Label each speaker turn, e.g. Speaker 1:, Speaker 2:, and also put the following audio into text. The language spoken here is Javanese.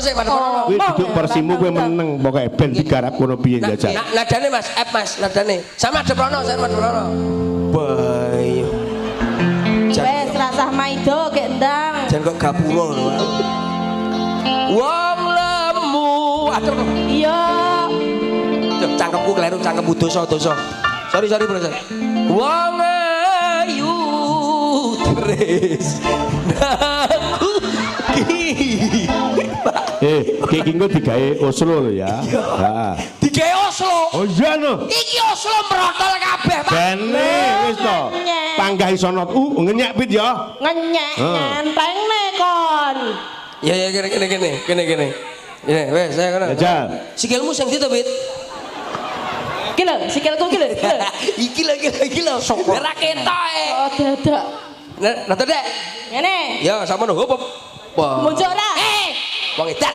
Speaker 1: Sik Madep rono.
Speaker 2: Kuwi duduk porsimu, kowe meneng pokoke ben digarap kono piye njajal.
Speaker 1: Nadane Mas, F Mas, nadane. Sama Madep rono, saya Madep rono. Bayo.
Speaker 3: Wes rasah maido gek ndang.
Speaker 1: Jan kok gapura lho, Pak. Wong lemu. Aduh.
Speaker 3: Iya.
Speaker 1: Duh, cangkemku kleru, cangkemku dosa dosa. Sorry, sorry, bro. Sorry. Wong ayu tresnaku ki.
Speaker 2: Eh, ki iki engko digawe Oslo lho ya. Heeh.
Speaker 1: Digawe Oslo.
Speaker 2: Oh iya no.
Speaker 1: Iki Oslo mrotol kabeh, Pak.
Speaker 2: Bene wis to.
Speaker 3: Ngenyek.
Speaker 2: Panggah iso not ngenyek pit ya.
Speaker 3: Ngenyek
Speaker 2: Heeh.
Speaker 3: nyentengne kon.
Speaker 1: Ya ya, kene kene kene kene kene. Ini wes saya kono.
Speaker 2: Jajal.
Speaker 1: Sikilmu sing ndi to, Pit?
Speaker 3: Ki lho, sikilku ki lho. Ki lho.
Speaker 1: Iki lho, iki lho, iki lho. Ora ketok e.
Speaker 3: Oh, dadak.
Speaker 1: Nah, nah, Dek.
Speaker 3: Ngene.
Speaker 1: Ya, samono hop. Hop.
Speaker 3: Muncul ora?
Speaker 1: Eh, wong edan.